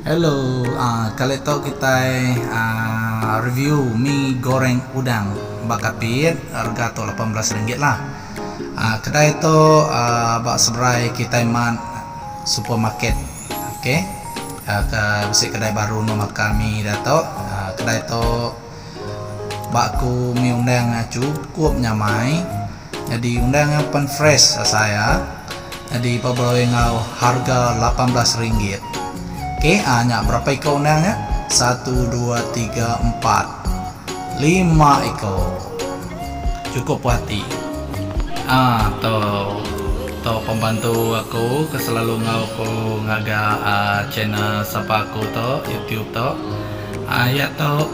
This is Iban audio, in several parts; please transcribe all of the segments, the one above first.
Hello, ah kali tu kitai ah review mi goreng udang ba Kapit rega tu 18 ringgit lah. Ah kedai tu ah ba seberai kitai mart supermarket ok. Ah ke bisi kedai baru enu makan mi diatu. Ah kedai tu ba aku mi undang chukup nyamai. Nyadi undang iya pen fresh asai iya. Nyadi pebeloi enggau harga 18 ringgit. Okey ah nya berapa iko undang nya? Satu dua tiga empat lima iko. Chukup puas ati. Ah tu tu pembantu aku ke selalu enggau aku ngaga ah channel sapa aku tu YouTube tu. Ah iya tu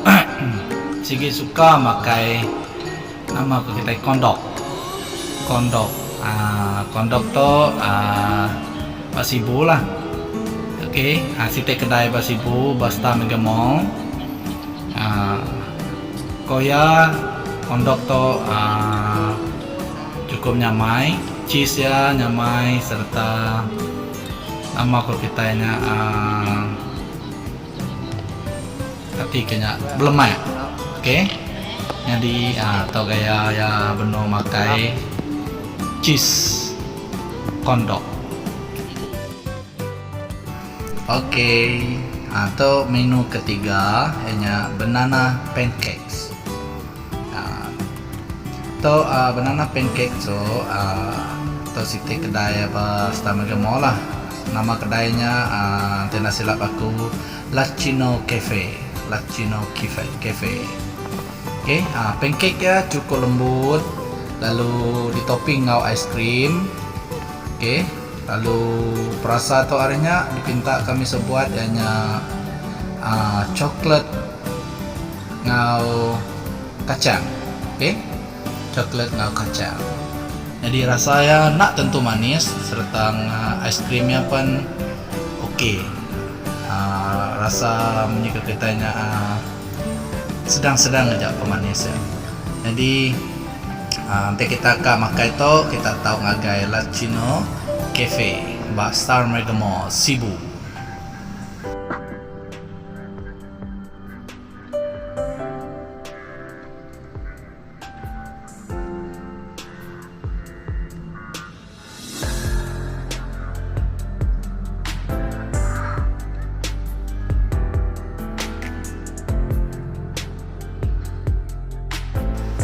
sigi suka makai. Nama ku kitai kondok. Kondok aaa kondok tu aaa ba Sibu lah. Ok aaa siti kedai ba Sibu ba Star Mega Mall aaa ko iya kondok tu aaa chukup nyamai cheese iya nyamai sereta nama ku kitai nya aaa. Kati ke nya belemak ok nyadi tau gaya iya benung makai cheese corn dog. Ok tu menu ketiga iya nya banana pancakes. Tu banana pancake tu tu siti kedai ba Star Mega Mall lah. Nama kedai nya enti enda silap aku Lacino Cafe. Lacino Cafe. Okey pancake iya chukup lembut lalu ditopping enggau ice cream. Okey lalu perasa tu hari nya dipinta kami sebuat iya nya aaa coklat enggau kacang ok coklat enggau kacang jadi rasa iya enda tentu manis sereta ice cream iya pen ok aaa rasa munyi ke kitai nya aaa sedang sedang aja pemanis iya jadi aaa enti kita ka makai tu kita tau ngagai Lacino Cafe ba Star Mega Mall Sibu.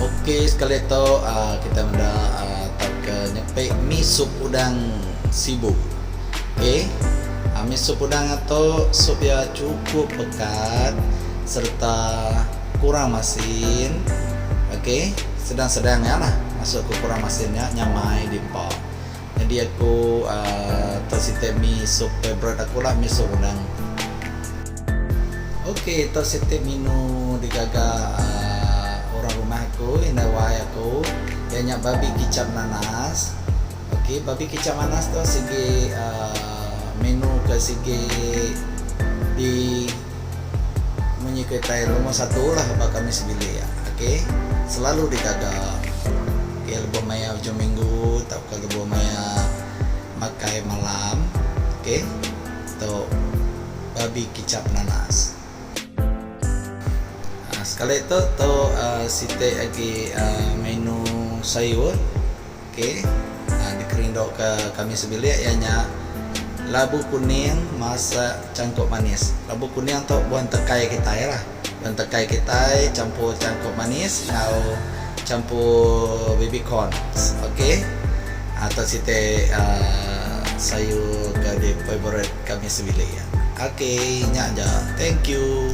Okey sekali tu uhh kita meda uhh tauka nyepi mi sup udang sibu. Okey mi sup udang tu sup iya chukup pekat sereta kurang masin okey sedang-sedang nya lah maksud ku kurang masin nya nyamai diempa. Nyadi aku uhh tu siti mi sup favourite aku lah mi sup udang. Okey tu siti menu digaga uhh orang rumah aku indai wai aku iya nya babi kicap nanas. Okey babi kicap manas tu sigi uhh menu ke sigi di munyi kitai lumur satu lah ba kami sebilik okey selalu digaga okey lebuh maya ujung minggu tauka lebuh maya makai malam okey tu babi kicap nanas. Sekali tu tu uhh siti agi uhh menu sayur. Okey, dikerinduka kami sebilik iya nya labu kuning masak changkuk manis. Labu kuning tu buah entekai kitai lah. Buah entekai kitai champur changkuk manis enggau champur baby corn. Okey, tu siti uhh sayur ke di favourite kami sebilik. Okey, nya aja. Thank you.